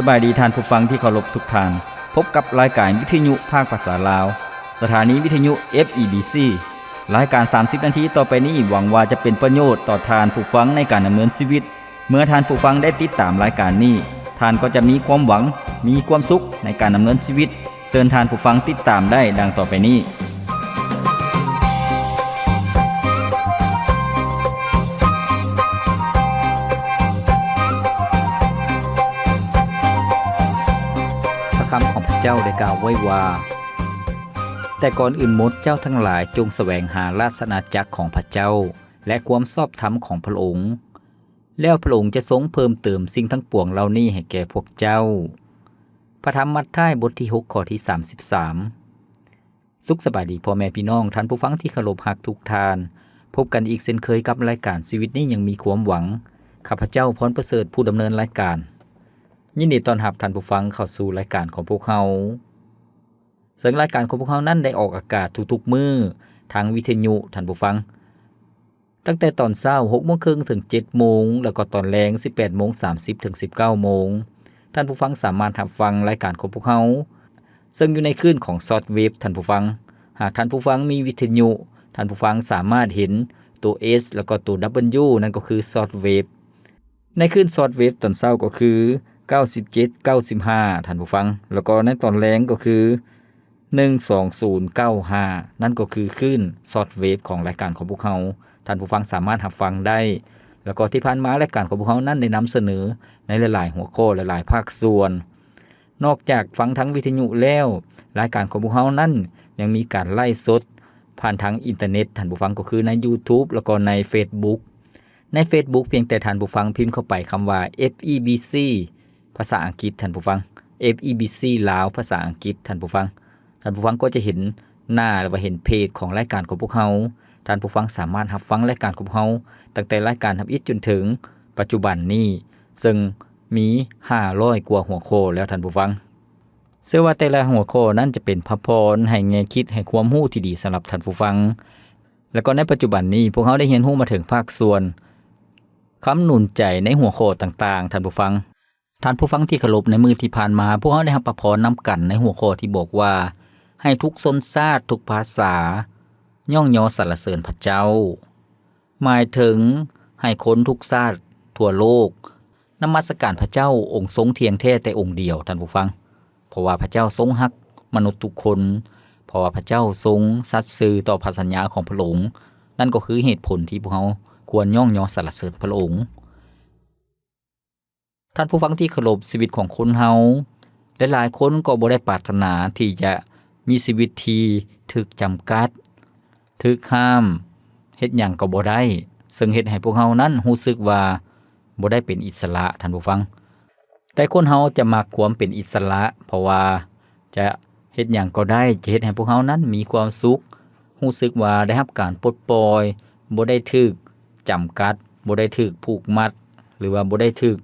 ສະບາຍດີທ່ານຜູ້ຟັງທີ່ເຄົາລົບທຸກທ່ານ. ພົບກັບລາຍການວິທະຍຸພາກພາສາລາວ, ສະຖານີວິທະຍຸ ເອັຟ ອີ ບີ ຊີ. ລາຍການສາມສິບນາທີຕໍ່ໄປນີ້ ຫວັງວ່າຈະເປັນປະໂຫຍດຕໍ່ທ່ານຜູ້ຟັງໃນການດຳເນີນຊີວິດ. ເມື່ອທ່ານຜູ້ຟັງໄດ້ຕິດຕາມລາຍການນີ້, ທ່ານກໍຈະມີຄວາມຫວັງ, ມີຄວາມສຸກໃນການດຳເນີນຊີວິດ. ເຊີນທ່ານຜູ້ຟັງຕິດຕາມໄດ້ດັ່ງຕໍ່ໄປນີ້. ພະຄຳຂອງພະເຈົ້າໄດ້ກ່າວໄວ້ວ່າ, ແຕ່ກ່ອນອື່ນໝົດເຈົ້າທັງຫຼາຍຈົ່ງສະແຫວງຫາລາຊະອານາຈັກຂອງພະເຈົ້າ ແລະ ຄວາມຊອບທຳຂອງພະອົງ, ແລ້ວພະອົງຈະຊົງເພີ່ມເຕີມສິ່ງທັງປວງເຫຼົ່ານີ້ໃຫ້ແກ່ພວກເຈົ້າ. ພະທຳມັດທາຍ ບົດທີຫົກ ຂໍ້ທີສາມສິບສາມ. ສຸກສະບາຍດີພໍ່ແມ່ພີ່ນ້ອງ, ທ່ານຜູ້ຟັງທີ່ເຄົາລົບຮັກທຸກທ່ານ. ພົບກັນອີກເຊັ່ນເຄີຍກັບລາຍການຊີວິດນີ້ຍັງມີຄວາມຫວັງ. ຂ້າພະເຈົ້າ ພອນປະເສີດ ຜູ້ດຳເນີນລາຍການ. ຍິນດີຕ້ອນຮັບທ່ານຜູ້ຟັງເຂົ້າສູ່ລາຍການຂອງພວກເຮົາ. ເຊິ່ງລາຍການຂອງພວກເຮົານັ້ນໄດ້ອອກອາກາດທຸກໆມື້ທາງວິທະຍຸ, ທ່ານຜູ້ຟັງ. ຕັ້ງແຕ່ຕອນເຊົ້າຫົກໂມງເຄິ່ງເຖິງເຈັດໂມງ ແລ້ວກໍຕອນແລງສິບແປດໂມງສາມສິບເຖິງສິບເກົ້າໂມງ. ທ່ານຜູ້ຟັງສາມາດຮັບຟັງລາຍການຂອງພວກເຮົາ ເຊິ່ງຢູ່ໃນຄື້ນຂອງຊອດເວບ, ທ່ານຜູ້ຟັງ. ຫາກທ່ານຜູ້ຟັງມີວິທະຍຸ, ທ່ານຜູ້ຟັງສາມາດເຫັນໂຕ S ແລ້ວກໍໂຕ W ນັ້ນກໍຄືຊອດເວບ. ໃນຄື້ນຊອດເວບຕອນເຊົ້າກໍຄືເກົ້າສິບເຈັດ ເກົ້າສິບຫ້າ ທ່ານຜູ້ຟັງ, ແລ້ວກໍໃນຕອນແລງກໍຄື ໜຶ່ງສອງສູນເກົ້າຫ້າ ນັ້ນກໍຄືຄື້ນຊອດເວບຂອງລາຍການຂອງພວກເຮົາ. ທ່ານຜູ້ຟັງສາມາດຮັບຟັງໄດ້. ແລ້ວກໍທີ່ຜ່ານມາລາຍການຂອງພວກເຮົານັ້ນໄດ້ນຳສະເໜີໃນຫຼາຍໆຫົວຂໍ້ ຫຼາຍໆພາກສ່ວນ. ນອກຈາກຟັງທາງວິທະຍຸແລ້ວ, ລາຍການຂອງພວກເຮົານັ້ນຍັງມີການໄລຟ໌ສົດຜ່ານທາງອິນເຕີເນັດ, ທ່ານຜູ້ຟັງ, ກໍຄືໃນ YouTube ແລ້ວກໍໃນ Facebook. ໃນ Facebook ພຽງແຕ່ທ່ານຜູ້ຟັງພິມເຂົ້າໄປຄຳວ່າ FEBC ພາສາອັງກິດ, ທ່ານຜູ້ຟັງ, FEBC ລາວ ພາສາອັງກິດ, ທ່ານຜູ້ຟັງ. ທ່ານຜູ້ຟັງກໍຈະເຫັນໜ້າ ຫຼືວ່າເຫັນເພຈຂອງລາຍການຂອງພວກເຮົາ. ທ່ານຜູ້ຟັງສາມາດຮັບຟັງລາຍການຂອງພວກເຮົາຕັ້ງແຕ່ລາຍການທຳອິດຈົນເຖິງປັດຈຸບັນນີ້, ເຊິ່ງມີຫ້າຮ້ອຍກວ່າຫົວຂໍ້ແລ້ວ, ທ່ານຜູ້ຟັງ. ເຊື່ອວ່າແຕ່ລະຫົວຂໍ້ນັ້ນຈະເປັນພະພອນ, ໃຫ້ແງ່ຄິດ, ໃຫ້ຄວາມຮູ້ທີ່ດີສຳລັບທ່ານຜູ້ຟັງ. ແລ້ວກໍໃນປັດຈຸບັນນີ້, ພວກເຮົາໄດ້ຮຽນຮູ້ມາເຖິງພາກສ່ວນຄຳໜູນໃຈໃນຫົວຂໍ້ຕ່າງໆ, ທ່ານຜູ້ຟັງ. ທ່ານຜູ້ຟັງທີ່ເຄົາລົບ, ໃນມື້ທີ່ຜ່ານມາ, ພວກເຮົາໄດ້ຮັບພະພອນນຳກັນໃນຫົວຂໍ້ທີ່ບອກວ່າ, ໃຫ້ທຸກຊົນຊາດ, ທຸກພາສາ, ຍ້ອງຍໍສັນລະເສີນພະເຈົ້າ. ໝາຍເຖິງໃຫ້ຄົນທຸກຊາດທົ່ວໂລກ ນະມັດສະການພະເຈົ້າອົງຊົງທ່ຽງແທ້ແຕ່ອົງດຽວ, ທ່ານຜູ້ຟັງ. ເພາະວ່າພະເຈົ້າຊົງຮັກມະນຸດທຸກຄົນ, ເພາະວ່າພະເຈົ້າຊົງສັດຊື່ຕໍ່ພະສັນຍາຂອງພະອົງ. ນັ້ນກໍຄືເຫດຜົນທີ່ພວກເຮົາຄວນຍ້ອງຍໍສັນລະເສີນພະອົງ. ທ່ານຜູ້ຟັງທີ່ເຄົາລົບ, ຊີວິດຂອງຄົນເຮົາ ຫຼາຍໆຄົນກໍບໍ່ໄດ້ປາດຖະໜາທີ່ຈະມີຊີວິດທີ່ຖືກຈຳກັດ, ຖືກຫ້າມ, ເຮັດຫຍັງກໍບໍ່ໄດ້, ເຊິ່ງເຮັດໃຫ້ພວກເຮົານັ້ນຮູ້ສຶກວ່າບໍ່ໄດ້ເປັນອິດສະຫຼະ, ທ່ານຜູ້ຟັງ. ແຕ່ຄົນເຮົາຈະມັກຄວາມເປັນອິດສະຫຼະ, ເພາະວ່າຈະເຮັດຫຍັງກໍໄດ້, ຈະເຮັດໃຫ້ພວກເຮົານັ້ນມີຄວາມສຸກ, ຮູ້ສຶກວ່າໄດ້ຮັບການປົດປ່ອຍ, ບໍ່ໄດ້ຖືກຈຳກັດ, ບໍ່ໄດ້ຖືກຜູກມັດ, ຫຼືວ່າບໍ່ໄດ້ຖືກ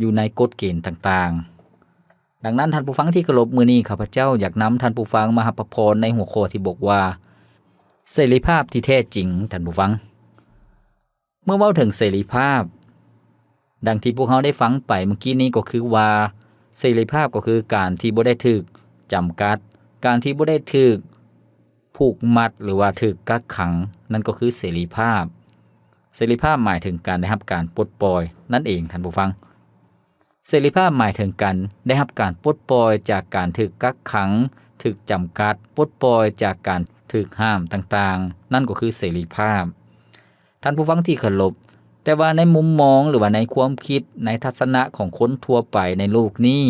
ຢູ່ໃນກົດເກນຕ່າງໆ. ດັ່ງນັ້ນ, ທ່ານຜູ້ຟັງທີ່ເຄົາລົບ, ມື້ນີ້ຂ້າພະເຈົ້າຢາກນຳທ່ານຜູ້ຟັງມາຮັບພະພອນໃນຫົວຂໍ້ທີ່ບອກວ່າ ເສລີພາບທີ່ແທ້ຈິງ, ທ່ານຜູ້ຟັງ. ເມື່ອເວົ້າເຖິງເສລີພາບ, ດັ່ງທີ່ພວກເຮົາໄດ້ຟັງໄປເມື່ອກີ້ນີ້ກໍຄືວ່າ, ເສລີພາບກໍຄືການທີ່ບໍ່ໄດ້ຖືກຈຳກັດ, ການທີ່ບໍ່ໄດ້ຖືກຜູກມັດ ຫຼືວ່າຖືກກັກຂັງ, ນັ້ນກໍຄືເສລີພາບ. ເສລີພາບໝາຍເຖິງການໄດ້ຮັບການປົດປ່ອຍນັ້ນເອງ, ທ່ານຜູ້ຟັງ. ເສລີພາບໝາຍເຖິງການໄດ້ຮັບການປົດປ່ອຍຈາກການຖືກກັກຂັງ, ຖືກຈຳກັດ, ປົດປ່ອຍຈາກການຖືກຫ້າມຕ່າງໆ, ນັ້ນກໍຄືເສລີພາບ. ທ່ານຜູ້ຟັງທີ່ເຄົາລົບ, ແຕ່ວ່າໃນມຸມມອງ ຫຼືວ່າໃນຄວາມຄິດ, ໃນທັດສະນະຂອງຄົນທົ່ວໄປໃນໂລກນີ້,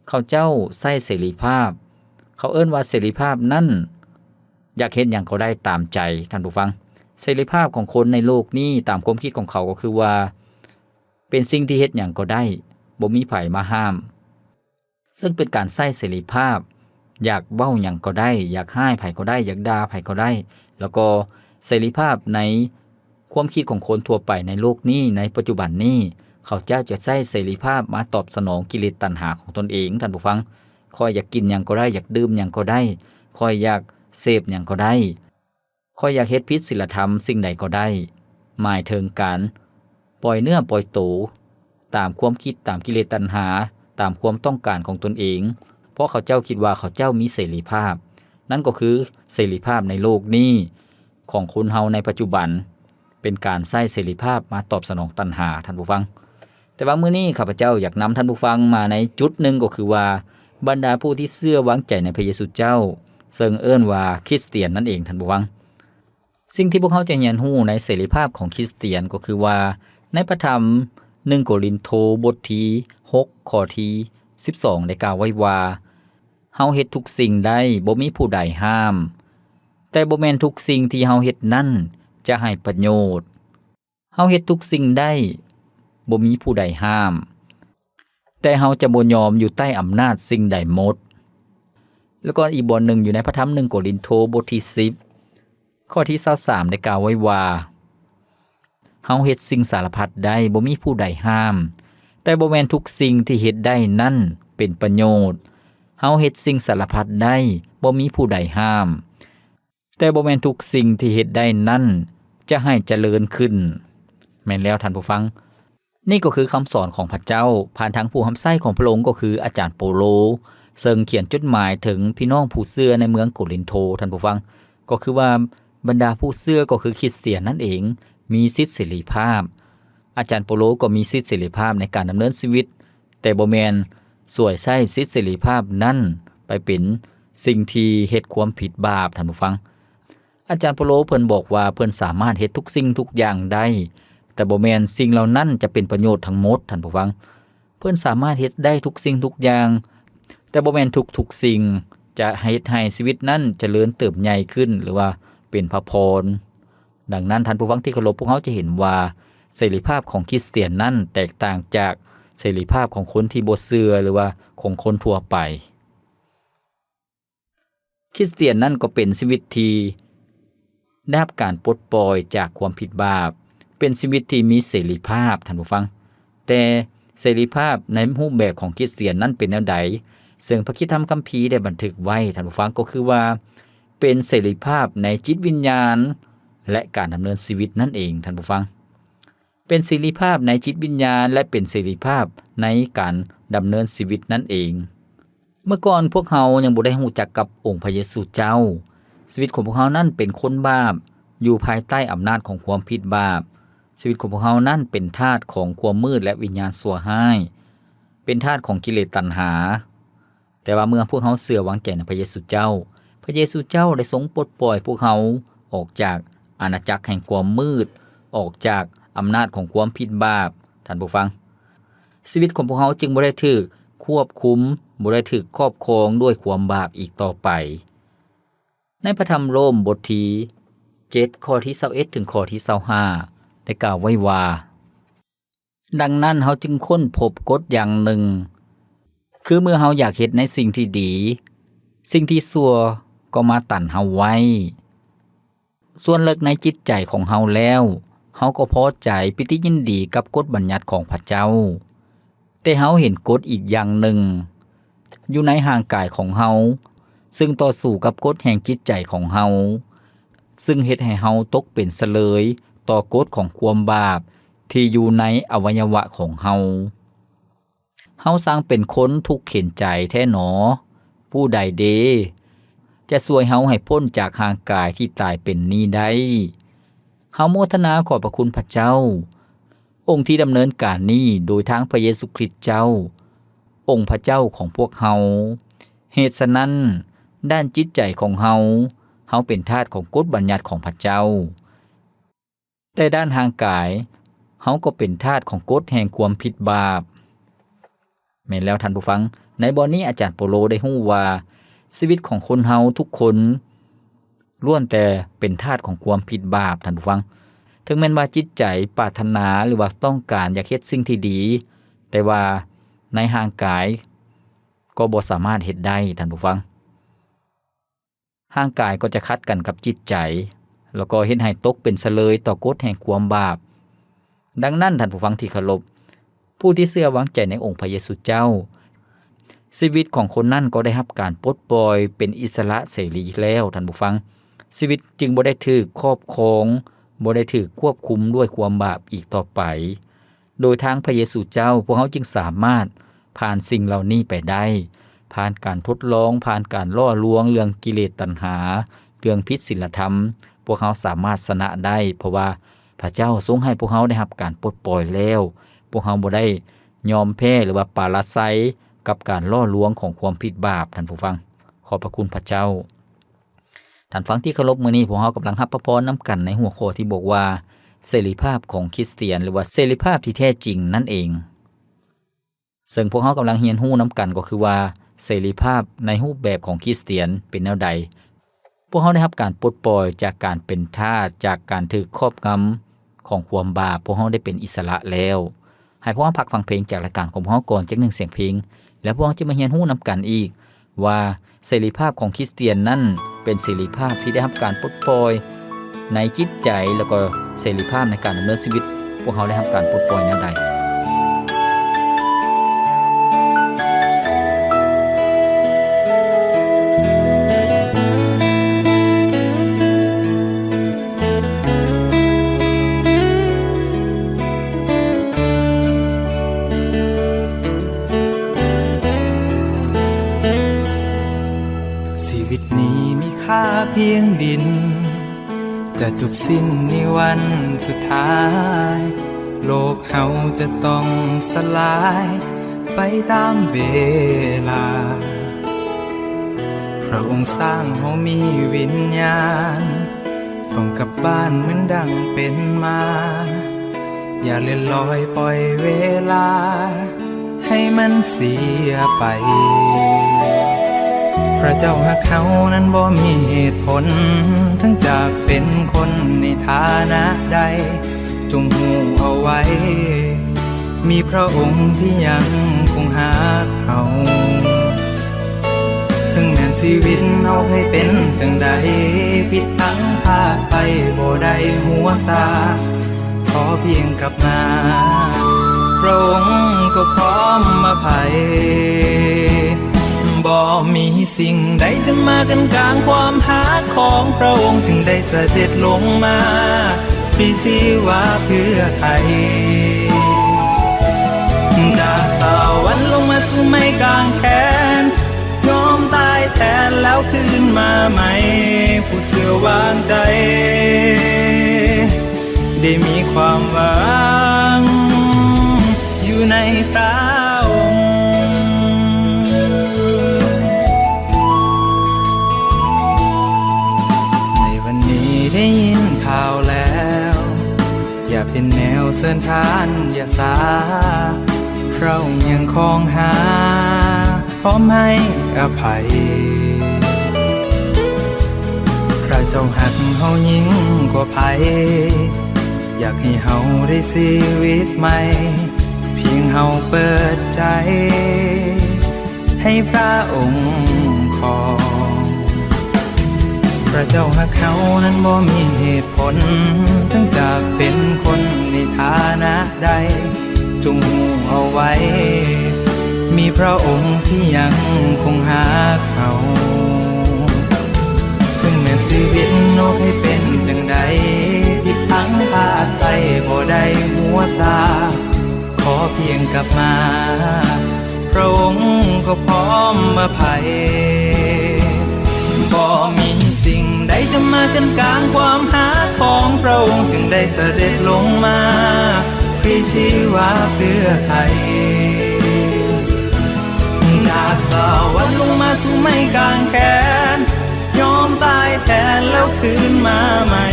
ເຂົາເຈົ້າໃຊ້ເສລີພາບ, ເຂົາເອີ້ນວ່າເສລີພາບນັ້ນ ຢາກເຮັດຫຍັງກໍໄດ້ຕາມໃຈ, ທ່ານຜູ້ຟັງ. ເສລີພາບຂອງຄົນໃນໂລກນີ້, ຕາມຄວາມຄິດຂອງເຂົາກໍຄືວ່າ ເປັນສິ່ງທີ່ເຮັດຫຍັງກໍໄດ້, ບໍ່ມີໃຜມາຫ້າມ. ເຊິ່ງເປັນການໃຊ້ເສລີພາບ, ຢາກເວົ້າຫຍັງກໍໄດ້, ຢາກຮ້າຍໃຜກໍໄດ້, ຢາກດ່າໃຜກໍໄດ້. ແລ້ວກໍເສລີພາບໃນຄວາມຄິດຂອງຄົນທົ່ວໄປໃນໂລກນີ້, ໃນປັດຈຸບັນນີ້, ເຂົາເຈົ້າຈະໃຊ້ເສລີພາບມາຕອບສະໜອງກິເລດຕັນຫາຂອງຕົນເອງ, ທ່ານຜູ້ຟັງ. ຂ້ອຍຢາກກິນຫຍັງກໍໄດ້, ຢາກດື່ມຫຍັງກໍໄດ້, ຂ້ອຍຢາກເສບຫຍັງກໍໄດ້. ຂ້ອຍຢາກເຮັດຜິດສີລະທຳສິ່ງໃດກໍໄດ້, ໝາຍເຖິງການປ່ອຍເນື້ອປ່ອຍໂຕຕາມຄວາມຄິດ, ຕາມກິເລດຕັນຫາ, ຕາມຄວາມຕ້ອງການຂອງຕົນເອງ, ເພາະເຂົາເຈົ້າຄິດວ່າເຂົາເຈົ້າມີເສລີພາບ. ນັ້ນກໍຄືເສລີພາບໃນໂລກນີ້ຂອງຄົນເຮົາໃນປັດຈຸບັນ, ເປັນການໃຊ້ເສລີພາບມາຕອບສະໜອງຕັນຫາ, ທ່ານຜູ້ຟັງ. ແຕ່ວ່າມື້ນີ້ຂ້າພະເຈົ້າຢາກນຳທ່ານຜູ້ຟັງມາໃນຈຸດໜຶ່ງ, ກໍຄືວ່າບັນດາຜູ້ທີ່ເຊື່ອວາງໃຈໃນພະເຢຊູເຈົ້າ, ເຊິ່ງເອີ້ນວ່າຄຣິສຕຽນນັ້ນເອງ, ທ່ານຜູ້ຟັງ. ສິ່ງທີ່ພວກເຮົາຈະຮຽນຮູ້ໃນເສລີພາບຂອງຄຣິສຕຽນກໍຄືວ່າ ໃນພະທຳໜຶ່ງໂກລິນໂທ ບົດທີຫົກ ຂໍ້ທີສິບສອງ ໄດ້ກ່າວໄວ້ວ່າ, ເຮົາເຮັດທຸກສິ່ງໄດ້, ບໍ່ມີຜູ້ໃດຫ້າມ, ແຕ່ບໍ່ແມ່ນທຸກສິ່ງທີ່ເຮົາເຮັດນັ້ນຈະໃຫ້ປະໂຫຍດ. ເຮົາເຮັດທຸກສິ່ງໄດ້, ບໍ່ມີຜູ້ໃດຫ້າມ, ແຕ່ເຮົາຈະບໍ່ຍອມຢູ່ໃຕ້ອຳນາດສິ່ງໃດໝົດ. ແລ້ວກໍອີກບ່ອນໜຶ່ງຢູ່ໃນພະທຳໜຶ່ງໂກລິນໂທ ບົດທີສິບ ຂໍ້ທີຊາວສາມ ໄດ້ກ່າວໄວ້ວ່າ, ເຮົາເຮັດສິ່ງສາລະພັດໄດ້, ບໍ່ມີຜູ້ໃດຫ້າມ, ແຕ່ບໍ່ແມ່ນທຸກສິ່ງທີ່ເຮັດໄດ້ນັ້ນເປັນປະໂຫຍດ. ເຮົາເຮັດສິ່ງສາລະພັດໄດ້, ບໍ່ມີຜູ້ໃດຫ້າມ, ແຕ່ບໍ່ແມ່ນທຸກສິ່ງທີ່ເຮັດໄດ້ນັ້ນຈະໃຫ້ຈະເລີນຂຶ້ນ. ແມ່ນແລ້ວທ່ານຜູ້ຟັງ, ນີ້ກໍຄືຄຳສອນຂອງພະເຈົ້າ ຜ່ານທາງຜູ້ຮັບໃຊ້ຂອງພະອົງ ກໍຄືອາຈານໂປໂລ, ເຊິ່ງຂຽນຈົດໝາຍເຖິງພີ່ນ້ອງຜູ້ເຊື່ອໃນເມືອງໂກລິນໂທ, ທ່ານຜູ້ຟັງ, ກໍຄືວ່າບັນດາຜູ້ເຊື່ອ ກໍຄືຄຣິສຕຽນນັ້ນເອງ ມີສິດເສລີພາບ. ອາຈານໂປໂລກໍມີສິດເສລີພາບໃນການດຳເນີນຊີວິດ, ແຕ່ບໍ່ແມ່ນສວຍໃຊ້ສິດເສລີພາບນັ້ນໄປເປັນສິ່ງທີ່ເຮັດຄວາມຜິດບາບ, ທ່ານຜູ້ຟັງ. ອາຈານໂປໂລເພິ່ນບອກວ່າເພິ່ນສາມາດເຮັດທຸກສິ່ງທຸກຢ່າງໄດ້, ແຕ່ບໍ່ແມ່ນສິ່ງເຫຼົ່ານັ້ນຈະເປັນປະໂຫຍດທັງໝົດ, ທ່ານຜູ້ຟັງ. ເພິ່ນສາມາດເຮັດໄດ້ທຸກສິ່ງທຸກຢ່າງ, ແຕ່ບໍ່ແມ່ນທຸກໆສິ່ງຈະເຮັດໃຫ້ຊີວິດນັ້ນຈະເລີນເຕີບໃຫຍ່ຂຶ້ນ ຫຼືວ່າເປັນພະພອນ. ດັ່ງນັ້ນ, ທ່ານຜູ້ຟັງທີ່ເຄົາລົບ, ພວກເຮົາຈະເຫັນວ່າເສລີພາບຂອງຄຣິສຕຽນນັ້ນແຕກຕ່າງຈາກເສລີພາບຂອງຄົນທີ່ບໍ່ເຊື່ອ ຫຼືວ່າຂອງຄົນທົ່ວໄປ. ຄຣິສຕຽນນັ້ນກໍເປັນຊີວິດທີ່ໄດ້ຮັບການປົດປ່ອຍຈາກຄວາມຜິດບາບ, ເປັນຊີວິດທີ່ມີເສລີພາບ, ທ່ານຜູ້ຟັງ. ແຕ່ເສລີພາບໃນຮູບແບບຂອງຄຣິສຕຽນນັ້ນເປັນແນວໃດ? ເຊິ່ງພະຄຣິສຕະທຳຄຳພີໄດ້ບັນທຶກໄວ້, ທ່ານຜູ້ຟັງ, ກໍຄືວ່າເປັນເສລີພາບໃນຈິດວິນຍານ ແລະ ການດຳເນີນຊີວິດນັ້ນເອງ, ທ່ານຜູ້ຟັງ. ເປັນເສລີພາບໃນຈິດວິນຍານ ແລະ ເປັນເສລີພາບໃນການດຳເນີນຊີວິດນັ້ນເອງ. ເມື່ອກ່ອນພວກເຮົາຍັງບໍ່ໄດ້ຮູ້ຈັກກັບອົງພະເຢຊູເຈົ້າ, ຊີວິດຂອງພວກເຮົານັ້ນເປັນຄົນບາບ, ຢູ່ພາຍໃຕ້ອຳນາດຂອງຄວາມຜິດບາບ. ຊີວິດຂອງພວກເຮົານັ້ນເປັນທາດຂອງຄວາມມືດ ແລະ ວິນຍານຊົ່ວຮ້າຍ, ເປັນທາດຂອງກິເລດຕັນຫາ. ແຕ່ວ່າເມື່ອພວກເຮົາເຊື່ອວາງໃຈໃນພະເຢຊູເຈົ້າ, ພະເຢຊູເຈົ້າໄດ້ຊົງປົດປ່ອຍພວກເຮົາອອກຈາກອານາຈັກແຫ່ງຄວາມມືດ, ອອກຈາກອຳນາດຂອງຄວາມຜິດບາບ, ທ່ານຜູ້ຟັງ. ຊີວິດຂອງພວກເຮົາຈຶ່ງບໍ່ໄດ້ຖືກຄວບຄຸມ, ບໍ່ໄດ້ຖືກຄອບຄອງດ້ວຍຄວາມບາບອີກຕໍ່ໄປ. ໃນພະທຳໂລມບົດທີເຈັດ ຂໍ້ທີຊາວເອັດ ເຖິງຂໍ້ທີຊາວຫ້າ ໄດ້ກ່າວໄວ້ວ່າ, ດັ່ງນັ້ນເຮົາຈຶ່ງຄົ້ນພົບກົດຢ່າງໜຶ່ງ, ຄືເມື່ອເຮົາຢາກເຮັດໃນສິ່ງທີ່ດີ, ສິ່ງທີ່ຊົ່ວກໍມາຕັນເຮົາໄວ້. ສ່ວນເລິກໃນຈິດໃຈຂອງເຮົາແລ້ວ, ເຮົາກໍພໍໃຈ, ປີຕິຍິນດີກັບກົດບັນຍັດຂອງພະເຈົ້າ. ແຕ່ເຮົາເຫັນກົດອີກຢ່າງໜຶ່ງ, ຢູ່ໃນຮ່າງກາຍຂອງເຮົາ, ຊຶ່ງຕໍ່ສູ້ກັບກົດແຫ່ງຈິດໃຈຂອງເຮົາ, ຊຶ່ງເຮັດໃຫ້ເຮົາຕົກເປັນສະເລີຍຕໍ່ກົດຂອງຄວາມບາບທີ່ຢູ່ໃນອະໄວຍະວະຂອງເຮົາ. ເຮົາຊ່າງເປັນຄົນທຸກເຂັນໃຈແທ້ໜໍ? ຜູ້ໃດເດ ຈະຊ່ວຍເຮົາໃຫ້ພົ້ນຈາກຮ່າງກາຍທີ່ຕາຍເປັນນີ້ໄດ້? ເຮົາໂມທະນາຂອບພະຄຸນພະເຈົ້າ, ອົງທີ່ດຳເນີນການນີ້ໂດຍທາງພະເຢຊູຄຣິດເຈົ້າ, ອົງພະເຈົ້າຂອງພວກເຮົາ. ເຫດສະນັ້ນ, ດ້ານຈິດໃຈຂອງເຮົາ, ເຮົາເປັນທາດຂອງກົດບັນຍັດຂອງພະເຈົ້າ, ແຕ່ດ້ານຮ່າງກາຍ, ເຮົາກໍເປັນທາດຂອງກົດແຫ່ງຄວາມຜິດບາບ. ແມ່ນແລ້ວທ່ານຜູ້ຟັງ, ໃນບ່ອນນີ້ອາຈານໂປໂລໄດ້ຮູ້ວ່າ ຊີວິດຂອງຄົນເຮົາທຸກຄົນລ້ວນແຕ່ເປັນທາດຂອງຄວາມຜິດບາບ, ທ່ານຜູ້ຟັງ. ເຖິງແມ່ນວ່າຈິດໃຈປາດຖະໜາ ຫຼືວ່າຕ້ອງການຢາກເຮັດສິ່ງທີ່ດີ, ແຕ່ວ່າໃນຮ່າງກາຍກໍບໍ່ສາມາດເຮັດໄດ້, ທ່ານຜູ້ຟັງ. ຮ່າງກາຍກໍຈະຂັດກັນກັບຈິດໃຈ, ແລ້ວກໍເຮັດໃຫ້ຕົກເປັນສະເລີຍຕໍ່ກົດແຫ່ງຄວາມບາບ. ດັ່ງນັ້ນ, ທ່ານຜູ້ຟັງທີ່ເຄົາລົບ, ຜູ້ທີ່ເຊື່ອວາງໃຈໃນອົງພະເຢຊູເຈົ້າ, ຊີວິດຂອງຄົນນັ້ນກໍໄດ້ຮັບການປົດປ່ອຍເປັນອິດສະຫຼະເສລີແລ້ວ, ທ່ານຜູ້ຟັງ. ຊີວິດຈຶ່ງບໍ່ໄດ້ຖືກຄອບຄອງ, ບໍ່ໄດ້ຖືກຄວບຄຸມດ້ວຍຄວາມບາບອີກຕໍ່ໄປ. ໂດຍທາງພະເຢຊູເຈົ້າ, ພວກເຮົາຈຶ່ງສາມາດ ຜ່ານສິ່ງເຫຼົ່ານີ້ໄປໄດ້, ຜ່ານການທົດລອງ, ຜ່ານການຫຼໍ່ລວງເລື່ອງກິເລດຕັນຫາ, ເລື່ອງຜິດສິນລະທຳ, ພວກເຮົາສາມາດຊະນະໄດ້, ເພາະວ່າພະເຈົ້າຊົງໃຫ້ພວກເຮົາໄດ້ຮັບການປົດປ່ອຍແລ້ວ. ພວກເຮົາບໍ່ໄດ້ຍອມແພ້ ຫຼືວ່າປະລະໄຊກັບການຫຼໍ່ລວງຂອງຄວາມຜິດບາບ, ທ່ານຜູ້ຟັງ. ຂອບພະຄຸນພະເຈົ້າ. ທ່ານຟັງທີ່ເຄົາລົບ, ມື້ນີ້ພວກເຮົາກຳລັງຮັບພະພອນນຳກັນໃນຫົວຂໍ້ທີ່ບອກວ່າ ເສລີພາບຂອງຄຣິສຕຽນ ຫຼືວ່າເສລີພາບທີ່ແທ້ຈິງນັ້ນເອງ. ເຊິ່ງພວກເຮົາກຳລັງຮຽນຮູ້ນຳກັນກໍຄືວ່າ ເສລີພາບໃນຮູບແບບຂອງຄຣິສຕຽນເປັນແນວໃດ? ພວກເຮົາໄດ້ຮັບການປົດປ່ອຍຈາກການເປັນທາດ, ຈາກການຖືກຄອບງຳຂອງຄວາມບາບ, ພວກເຮົາໄດ້ເປັນອິດສະຫຼະແລ້ວ. ໃຫ້ພວກເຮົາພັກຟັງເພງຈາກລາຍການຂອງພວກເຮົາກ່ອນຈັກໜຶ່ງສຽງເພງ, ແລ້ວພວກເຮົາຈະມາຮຽນຮູ້ນຳກັນອີກວ່າ ເສລີພາບຂອງຄຣິສຕຽນນັ້ນເປັນເສລີພາບທີ່ໄດ້ຮັບການປົດປ່ອຍໃນຈິດໃຈ ແລ້ວກໍເສລີພາບໃນການດຳເນີນຊີວິດ, ພວກເຮົາໄດ້ຮັບການປົດປ່ອຍແນວໃດ? ຊີວິດນີ້ມີຄ່າພຽງດິນ ຈະຈົບສິ້ນໃນວັນສຸດທ້າຍ, ໂລກເຮົາຈະຕ້ອງສະຫຼາຍໄປຕາມເວລາ. ພະອົງສ້າງເຮົາມີວິນຍານ, ຕ້ອງກັບບ້ານເໝືອນດັ່ງເປັນມາ, ຢ່າເລື່ອນລອຍປ່ອຍເວລາໃຫ້ມັນເສຍໄປ. ພະເຈົ້າຮັກເຮົານັ້ນບໍ່ມີເຫດຜົນ, ເຖິງຈະເປັນຄົນໃນຖານະໃດ, ຈົ່ງຮູ້ເອົາໄວ້, ມີພະອົງທີ່ຍັງຄົງຮັກເຮົາ. ເຖິງແມ່ນຊີວິດເຮົາໃຫ້ເປັນຈັ່ງໃດ, ຜິດພັງພາດໄປບໍ່ໄດ້ຫົວຊາ, ຂໍພຽງກັບມາ, ພະອົງກໍພ້ອມອະໄພ. ບໍ່ມີສິ່ງໃດຈະມາກັ້ນກາງຄວາມຮັກຂອງພະອົງ, ຈຶ່ງໄດ້ສະເດັດລົງມາ ພຣີຊີວາເພື່ອໄຖ່ ຈາກສະຫວັນລົງມາສູ່ໄມ້ກາງແຂນ, ຍອມຕາຍແທນແລ້ວຄືນມາໃໝ່, ຜູ້ເຊື່ອວາງໃຈ ໄດ້ມີຄວາມຫວັງຢູ່ໃນພະອົງ. ໃນວັນນີ້ໄດ້ຍິນຂ່າວແລ້ວ, ຢ່າເປັນແນວເຊີນທ່ານຢ່າຊ້າ, ພະອົງຍັງຄອງຫາ ພ້ອມໃຫ້ອະໄພ. ພະເຈົ້າຮັກເຮົາຍິ່ງກວ່າໃຜ, ຢາກໃຫ້ເຮົາໄດ້ຊີວິດໃໝ່, ພຽງເຮົາເປີດໃຈ ໃຫ້ພະອົງຄອງ. ພະເຈົ້າຮັກເຮົານັ້ນບໍ່ມີເຫດຜົນ, ເຖິງຈະເປັນຄົນໃນຖານະໃດ, ຈົ່ງຮູ້ເອົາໄວ້, ມີພະອົງທີ່ຍັງຄົງຮັກເຮົາ. ເຖິງແມ່ນຊີວິດເຮົາໃຫ້ເປັນຈັ່ງໃດ, ຜິດພັງພາດໄປບໍ່ໄດ້ຫົວຊາ, ຂໍພຽງກັບມາ, ພະອົງກໍພ້ອມອະໄພ. ບໍ່ມີສິ່ງໃດຈະມາກັ້ນກາງຄວາມຮັກຂອງພະອົງ, ຈຶ່ງໄດ້ສະເດັດລົງມາ ພຣີຊີວາເພື່ອໄຖ່. ຈາກສະຫວັນລົງມາສູ່ໄມ້ກາງແຂນ, ຍອມຕາຍແທນແລ້ວຄືນມາໃໝ່,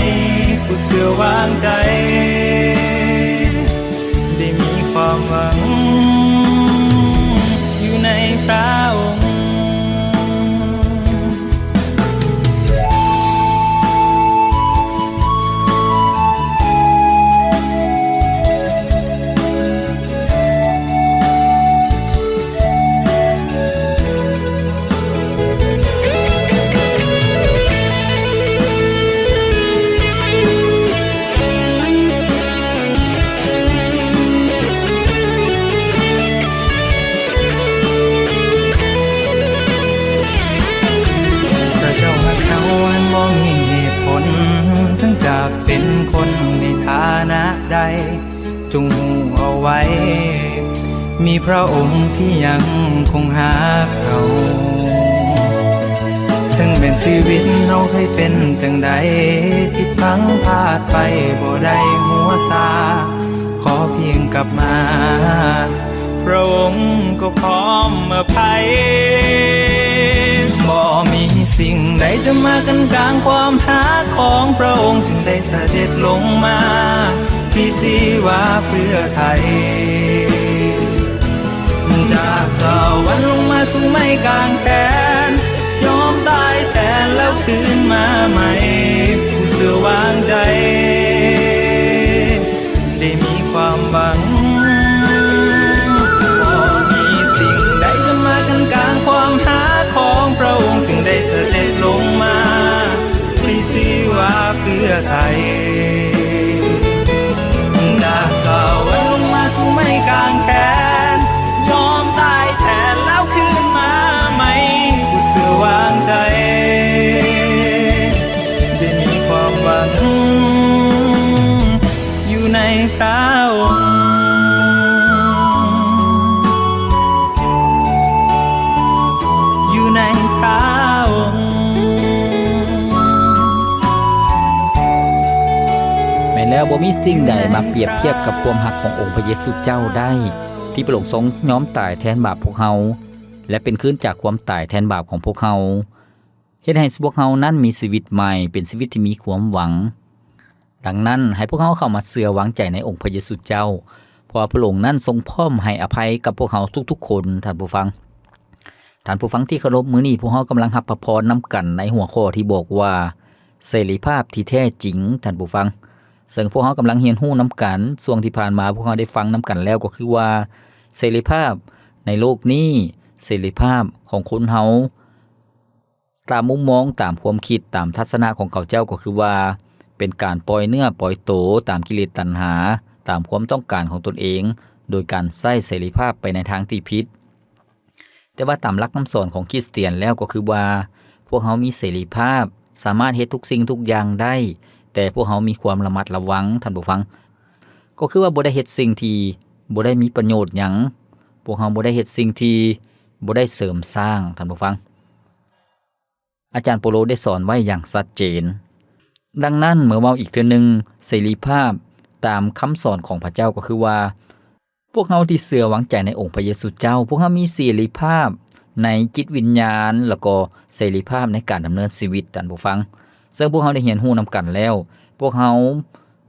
ຜູ້ເຊື່ອວາງໃຈ ໄດ້ມີຄວາມຫວັງຢູ່ໃນພະອົງ. ພະເຈົ້າຮັກເຮົາອັນບໍ່ມີເຫດຜົນ, ເຖິງຈະເປັນຄົນໃນຖານະໃດ, ຈົ່ງຮູ້ເອົາໄວ້, ມີພຣະອົງທີ່ຍັງຄົງຮັກເຮົາ. ເຖິງແມ່ນຊີວິດເຮົາເຄີຍເປັນຈັ່ງໃດ, ຜິດພັງພາດໄປບໍ່ໄດ້ຫົວຊາ, ຂໍພຽງກັບມາ, ພຣະອົງກໍພ້ອມອະໄພ. ບໍ່ມີສິ່ງໃດຈະມາກັ້ນກາງຄວາມຮັກຂອງພຣະອົງ, ຈຶ່ງໄດ້ສະເດັດລົງມາ ທີ່ຊີວາເພື່ອໄທ. ຈາກສະຫວັນລົງມາສູ່ໄມ້ກາງແຂນ, ຍອມຕາຍແທນແລ້ວຄືນມາໃໝ່, ຜູ້ເຊື່ອວາງໃຈໄດ້ມີຄວາມຫວັງ. ບໍ່ມີສິ່ງໃດຈະມາກັ້ນກາງຄວາມຮັກຂອງພຣະອົງ, ຈຶ່ງໄດ້ສະເດັດລົງມາ ທີ່ຊີວາເພື່ອໄທ. ຈາກສະຫວັນລົງມາສູ່ໄມ້ກາງແຂນ, ຍອມຕາຍແທນແລ້ວຄືນມາໃໝ່, ຜູ້ເຊື່ອວາງໃຈໄດ້ມີຄວາມຫວັງຢູ່ໃນພຣະອົງ, ຢູ່ໃນພຣະອົງ. ແມ່ນແລ້ວ, ບໍ່ມີສິ່ງໃດມາປຽບທຽບກັບຄວາມຮັກຂອງອົງພະເຢຊູເຈົ້າໄດ້, ທີ່ພຣະອົງຊົງຍອມຕາຍແທນບາບພວກເຮົາ ແລະ ເປັນຄືນຈາກຄວາມຕາຍແທນບາບຂອງພວກເຮົາ, ເຮັດໃຫ້ພວກເຮົານັ້ນມີຊີວິດໃໝ່, ເປັນຊີວິດທີ່ມີຄວາມຫວັງ. ດັ່ງນັ້ນ, ໃຫ້ພວກເຮົາເຂົ້າມາເຊື່ອວາງໃຈໃນອົງພະເຢຊູເຈົ້າ, ເພາະວ່າພຣະອົງນັ້ນຊົງພ້ອມໃຫ້ອະໄພກັບພວກເຮົາທຸກໆຄົນ, ທ່ານຜູ້ຟັງ. ທ່ານຜູ້ຟັງທີ່ເຄົາລົບ, ມື້ນີ້ພວກເຮົາກຳລັງຮັບພະພອນນຳກັນໃນຫົວຂໍ້ທີ່ບອກວ່າ ເສລີພາບທີ່ແທ້ຈິງ, ທ່ານຜູ້ຟັງ. ເຊິ່ງພວກເຮົາກຳລັງຮຽນຮູ້ນຳກັນ, ຊ່ວງທີ່ຜ່ານມາພວກເຮົາໄດ້ຟັງນຳກັນແລ້ວກໍຄືວ່າ ເສລີພາບໃນໂລກນີ້, ເສລີພາບຂອງຄົນເຮົາ ຕາມມຸມມອງ, ຕາມຄວາມຄິດ, ຕາມທັດສະນະຂອງເຂົາເຈົ້າກໍຄືວ່າ ເປັນການປ່ອຍເນື້ອປ່ອຍໂຕຕາມກິເລດຕັນຫາ, ຕາມຄວາມຕ້ອງການຂອງຕົນເອງ, ໂດຍການໃຊ້ເສລີພາບໄປໃນທາງທີ່ຜິດ. ແຕ່ວ່າຕາມຫຼັກຄຳສອນຂອງຄຣິສຕຽນແລ້ວກໍຄືວ່າ ພວກເຮົາມີເສລີພາບ, ສາມາດເຮັດທຸກສິ່ງທຸກຢ່າງໄດ້, ແຕ່ພວກເຮົາມີຄວາມລະມັດລະວັງ, ທ່ານຜູ້ຟັງ. ກໍຄືວ່າບໍ່ໄດ້ເຮັດສິ່ງທີ່ບໍ່ໄດ້ມີປະໂຫຍດຫຍັງ, ພວກເຮົາບໍ່ໄດ້ເຮັດສິ່ງທີ່ບໍ່ໄດ້ເສີມສ້າງ, ທ່ານຜູ້ຟັງ. ອາຈານໂປໂລໄດ້ສອນໄວ້ຢ່າງຊັດເຈນ. ດັ່ງນັ້ນ, ເມື່ອເວົ້າອີກເທື່ອໜຶ່ງ, ເສລີພາບຕາມຄຳສອນຂອງພະເຈົ້າກໍຄືວ່າ ພວກເຮົາທີ່ເຊື່ອວາງໃຈໃນອົງພະເຢຊູເຈົ້າ, ພວກເຮົາມີເສລີພາບໃນຈິດວິນຍານ ແລ້ວກໍເສລີພາບໃນການດຳເນີນຊີວິດ, ທ່ານຜູ້ຟັງ. ເຊິ່ງພວກເຮົາໄດ້ຮຽນຮູ້ນຳກັນແລ້ວ, ພວກເຮົາ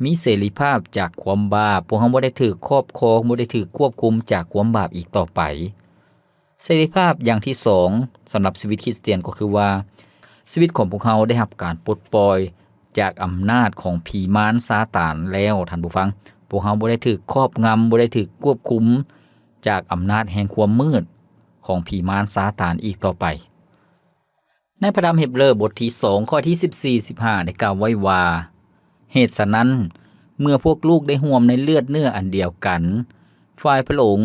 ມີເສລີພາບຈາກຄວາມບາບ, ພວກເຮົາບໍ່ໄດ້ຖືກຄອບຄອງ, ບໍ່ໄດ້ຖືກຄວບຄຸມຈາກຄວາມບາບອີກຕໍ່ໄປ. ເສລີພາບຢ່າງທີສອງສຳລັບຊີວິດຄຣິສຕຽນກໍຄືວ່າ ຊີວິດຂອງພວກເຮົາໄດ້ຮັບການປົດປ່ອຍຈາກອຳນາດຂອງຜີມານຊາຕານແລ້ວ, ທ່ານຜູ້ຟັງ. ພວກເຮົາບໍ່ໄດ້ຖືກຄອບງຳ, ບໍ່ໄດ້ຖືກຄວບຄຸມຈາກອຳນາດແຫ່ງຄວາມມືດຂອງຜີມານຊາຕານອີກຕໍ່ໄປ. ໃນພະທຳເຮັບເຣີບົດທີສອງ ຂໍ້ທີສິບສີ່ ສິບຫ້າ ໄດ້ກ່າວໄວ້ວ່າ, ເຫດສະນັ້ນ, ເມື່ອພວກລູກໄດ້ຮ່ວມໃນເລືອດເນື້ອອັນດຽວກັນ, ຝ່າຍພະອົງ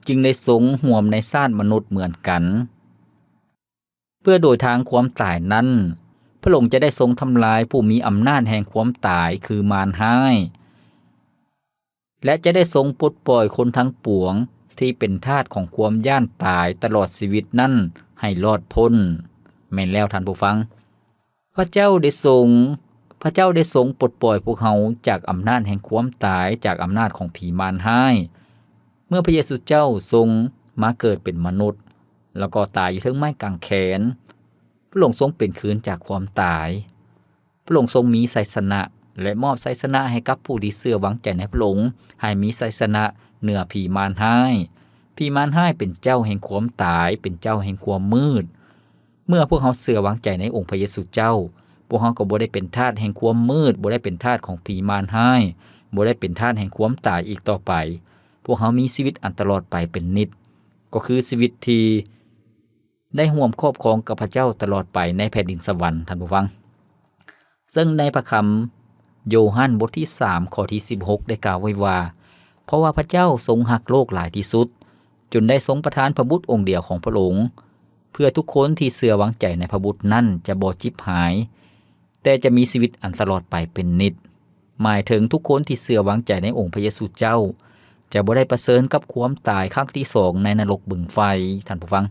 ຈຶ່ງໄດ້ຊົງຮ່ວມໃນຊາດມະນຸດເໝືອນກັນ, ເພື່ອໂດຍທາງຄວາມຕາຍນັ້ນ, ພະອົງຈະໄດ້ຊົງທຳລາຍຜູ້ມີອຳນາດແຫ່ງຄວາມຕາຍ ຄືມານຮ້າຍ. ແລະ ຈະໄດ້ຊົງປົດປ່ອຍຄົນທັງປວງທີ່ເປັນທາດຂອງຄວາມຢ້ານຕາຍຕະຫຼອດຊີວິດນັ້ນໃຫ້ລອດພົ້ນ. ແມ່ນແລ້ວທ່ານຜູ້ຟັງ, ພະເຈົ້າໄດ້ຊົງ, ພະເຈົ້າໄດ້ຊົງປົດປ່ອຍພວກເຮົາຈາກອຳນາດແຫ່ງຄວາມຕາຍ, ຈາກອຳນາດຂອງຜີມານຮ້າຍ. ເມື່ອພະເຢຊູເຈົ້າຊົງມາເກີດເປັນມະນຸດ ແລ້ວກໍຕາຍຢູ່ເທິງໄມ້ກາງແຂນ, ພະອົງຊົງເປັນຄືນຈາກຄວາມຕາຍ. ພະອົງຊົງມີໄຊຊະນະ ແລະ ມອບໄຊຊະນະໃຫ້ກັບຜູ້ທີ່ເຊື່ອວາງໃຈໃນພະອົງ, ໃຫ້ມີໄຊຊະນະເໜືອຜີມານຮ້າຍ. ຜີມານຮ້າຍເປັນເຈົ້າແຫ່ງຄວາມຕາຍ, ເປັນເຈົ້າແຫ່ງຄວາມມືດ. ເມື່ອພວກເຮົາເຊື່ອວາງໃຈໃນອົງພະເຢຊູເຈົ້າ, ພວກເຮົາກໍບໍ່ໄດ້ເປັນທາດແຫ່ງຄວາມມືດ, ບໍ່ໄດ້ເປັນທາດຂອງຜີມານຮ້າຍ, ບໍ່ໄດ້ເປັນທາດແຫ່ງຄວາມຕາຍອີກຕໍ່ໄປ. ພວກເຮົາມີຊີວິດອັນຕະຫຼອດໄປເປັນນິດ, ກໍຄືຊີວິດທີ່ ໄດ້ຮ່ວມຄອບຄອງກັບພະເຈົ້າຕະຫຼອດໄປໃນແຜ່ນດິນສະຫວັນ, ທ່ານຜູ້ຟັງ. ເຊິ່ງໃນພະຄຳໂຢຮັນບົດທີສາມ ຂໍ້ທີສິບຫົກ ໄດ້ກ່າວໄວ້ວ່າ, ເພາະວ່າພະເຈົ້າຊົງຮັກໂລກຫຼາຍທີ່ສຸດ, ຈົນໄດ້ຊົງປະທານພະບຸດອົງດຽວຂອງພະອົງ, ເພື່ອທຸກຄົນທີ່ເຊື່ອວາງໃຈໃນພະບຸດນັ້ນຈະບໍ່ຈິບຫາຍ, ແຕ່ຈະມີຊີວິດອັນຕະຫຼອດໄປເປັນນິດ. ໝາຍເຖິງທຸກຄົນທີ່ເຊື່ອວາງໃຈໃນອົງພະເຢຊູເຈົ້າ, ຈະບໍ່ໄດ້ປະເຊີນກັບຄວາມຕາຍຄັ້ງທີສອງໃນນະລົກບຶງໄຟ. ທ່ານຜູ້ຟັງ,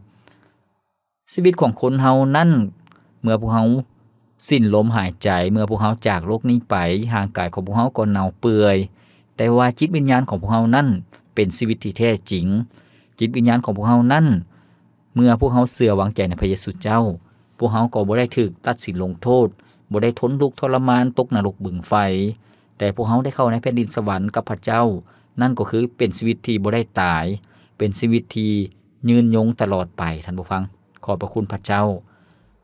ຊີວິດຂອງຄົນເຮົານັ້ນ, ເມື່ອພວກເຮົາສິ້ນລົມຫາຍໃຈ, ເມື່ອພວກເຮົາຈາກໂລກນີ້ໄປ, ຮ່າງກາຍຂອງພວກເຮົາກໍເນົ່າເປື່ອຍ, ແຕ່ວ່າຈິດວິນຍານຂອງພວກເຮົານັ້ນເປັນຊີວິດທີ່ແທ້ຈິງ. ຈິດວິນຍານຂອງພວກເຮົານັ້ນ, ເມື່ອພວກເຮົາເຊື່ອວາງໃຈໃນພະເຢຊູເຈົ້າ, ພວກເຮົາກໍບໍ່ໄດ້ຖືກຕັດສິນລົງໂທດ, ບໍ່ໄດ້ທົນທຸກທໍລະມານຕົກນະລົກບຶງໄຟ, ແຕ່ພວກເຮົາໄດ້ເຂົ້າໃນແຜ່ນດິນສະຫວັນກັບພະເຈົ້າ, ນັ້ນກໍຄືເປັນຊີວິດທີ່ບໍ່ໄດ້ຕາຍ, ເປັນຊີວິດທີ່ຍືນຍົງຕະຫຼອດໄປ. ທ່ານຜູ້ຟັງ, ຂອບພະຄຸນພະເຈົ້າ.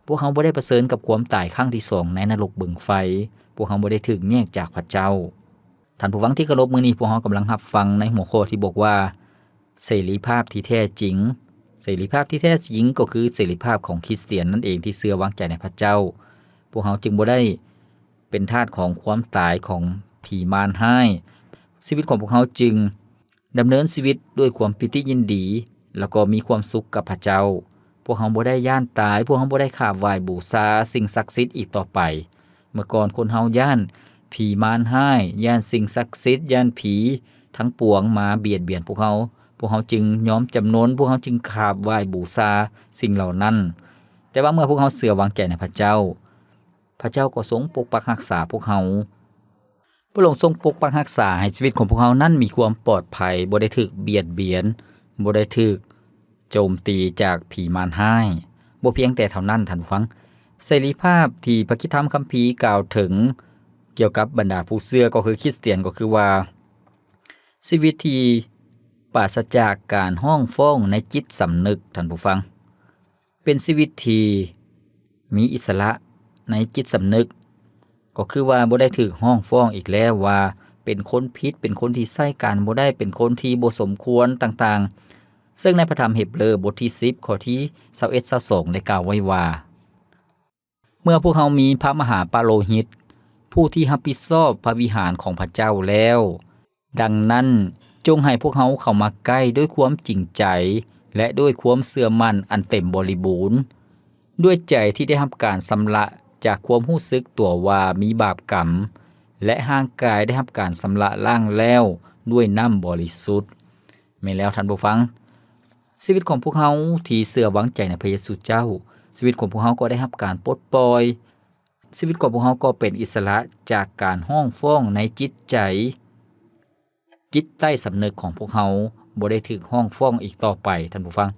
ພວກເຮົາບໍ່ໄດ້ປະເຊີນກັບຄວາມຕາຍຄັ້ງທີສອງໃນນະລົກບຶງໄຟ, ພວກເຮົາບໍ່ໄດ້ຖືກແຍກຈາກພະເຈົ້າ. ທ່ານຜູ້ຟັງທີ່ເຄົາລົບ, ມື້ນີ້ພວກເຮົາກຳລັງຮັບຟັງໃນຫົວຂໍ້ທີ່ບອກວ່າ ເສລີພາບທີ່ແທ້ຈິງ. ເສລີພາບທີ່ແທ້ຈິງກໍຄືເສລີພາບຂອງຄຣິສຕຽນນັ້ນເອງ ທີ່ເຊື່ອວາງໃຈໃນພະເຈົ້າ. ພວກເຮົາຈຶ່ງບໍ່ໄດ້ເປັນທາດຂອງຄວາມຕາຍຂອງຜີມານຮ້າຍ. ຊີວິດຂອງພວກເຮົາຈຶ່ງດຳເນີນຊີວິດດ້ວຍຄວາມປີຕິຍິນດີ ແລ້ວກໍມີຄວາມສຸກກັບພະເຈົ້າ. ພວກເຮົາບໍ່ໄດ້ຢ້ານຕາຍ, ພວກເຮົາບໍ່ໄດ້ຂາບໄຫວ້ບູຊາສິ່ງສັກສິດອີກຕໍ່ໄປ. ເມື່ອກ່ອນຄົນເຮົາຢ້ານຜີມານຮ້າຍ, ຢ້ານສິ່ງສັກສິດ, ຢ້ານຜີທັງປວງມາບຽດບຽນພວກເຮົາ. ພວກເຮົາຈຶ່ງຍອມຈຳນົນ, ພວກເຮົາຈຶ່ງຂາບໄຫວ້ບູຊາສິ່ງເຫຼົ່ານັ້ນ. ແຕ່ວ່າເມື່ອພວກເຮົາເຊື່ອວາງໃຈໃນພະເຈົ້າ, ພະເຈົ້າກໍຊົງປົກປັກຮັກສາພວກເຮົາ. ພະອົງຊົງປົກປັກຮັກສາໃຫ້ຊີວິດຂອງພວກເຮົານັ້ນມີຄວາມປອດໄພ, ບໍ່ໄດ້ຖືກບຽດບຽນ, ບໍ່ໄດ້ຖືກໂຈມຕີຈາກຜີມານຮ້າຍ. ບໍ່ພຽງແຕ່ເທົ່ານັ້ນ, ທ່ານຜູ້ຟັງ, ເສລີພາບທີ່ພະຄຣິສຕະທຳຄຳພີກ່າວເຖິງກ່ຽວກັບບັນດາຜູ້ເຊື່ອ ກໍຄືຄຣິສຕຽນ, ກໍຄືວ່າ ຊີວິດທີ່ປາສະຈາກການຮ້ອງຟ້ອງໃນຈິດສຳນຶກ, ທ່ານຜູ້ຟັງ. ເປັນຊີວິດທີ່ມີອິດສະຫຼະໃນຈິດສຳນຶກ, ກໍຄືວ່າບໍ່ໄດ້ຖືກຮ້ອງຟ້ອງອີກແລ້ວວ່າເປັນຄົນຜິດ, ເປັນຄົນທີ່ໃຊ້ການບໍ່ໄດ້, ເປັນຄົນທີ່ບໍ່ສົມຄວນຕ່າງໆ. ເຊິ່ງໃນພະທຳເຮັບເຣີບົດທີສິບ ຂໍ້ທີຊາວເອັດ ຊາວສອງ ໄດ້ກ່າວໄວ້ວ່າ ເມື່ອພວກເຮົາມີພະມະຫາປະໂລຫິດ ຜູ້ທີ່ຮັບຜິດຊອບພະວິຫານຂອງພະເຈົ້າແລ້ວ, ດັ່ງນັ້ນ, ຈົ່ງໃຫ້ພວກເຮົາເຂົ້າມາໃກ້ດ້ວຍຄວາມຈິງໃຈ ແລະ ດ້ວຍຄວາມເຊື່ອໝັ້ນອັນເຕັມບໍລິບູນ, ດ້ວຍໃຈທີ່ໄດ້ຮັບການຊຳລະຈາກຄວາມຮູ້ສຶກຕົວວ່າມີບາບກຳ, ແລະ ຮ່າງກາຍໄດ້ຮັບການຊຳລະລ້າງແລ້ວດ້ວຍນ້ຳບໍລິສຸດ. ແມ່ນແລ້ວທ່ານຜູ້ຟັງ, ຊີວິດຂອງພວກເຮົາທີ່ເຊື່ອວາງໃຈໃນພະເຢຊູເຈົ້າ, ຊີວິດຂອງພວກເຮົາກໍໄດ້ຮັບການປົດປ່ອຍ. ຊີວິດຂອງພວກເຮົາກໍເປັນອິດສະຫຼະຈາກການຮ້ອງຟ້ອງໃນຈິດໃຈ. ຈິດໃຕ້ສຳນຶກຂອງພວກເຮົາບໍ່ໄດ້ຖືກຮ້ອງຟ້ອງອີກຕໍ່ໄປ, ທ່ານຜູ້ຟັງ.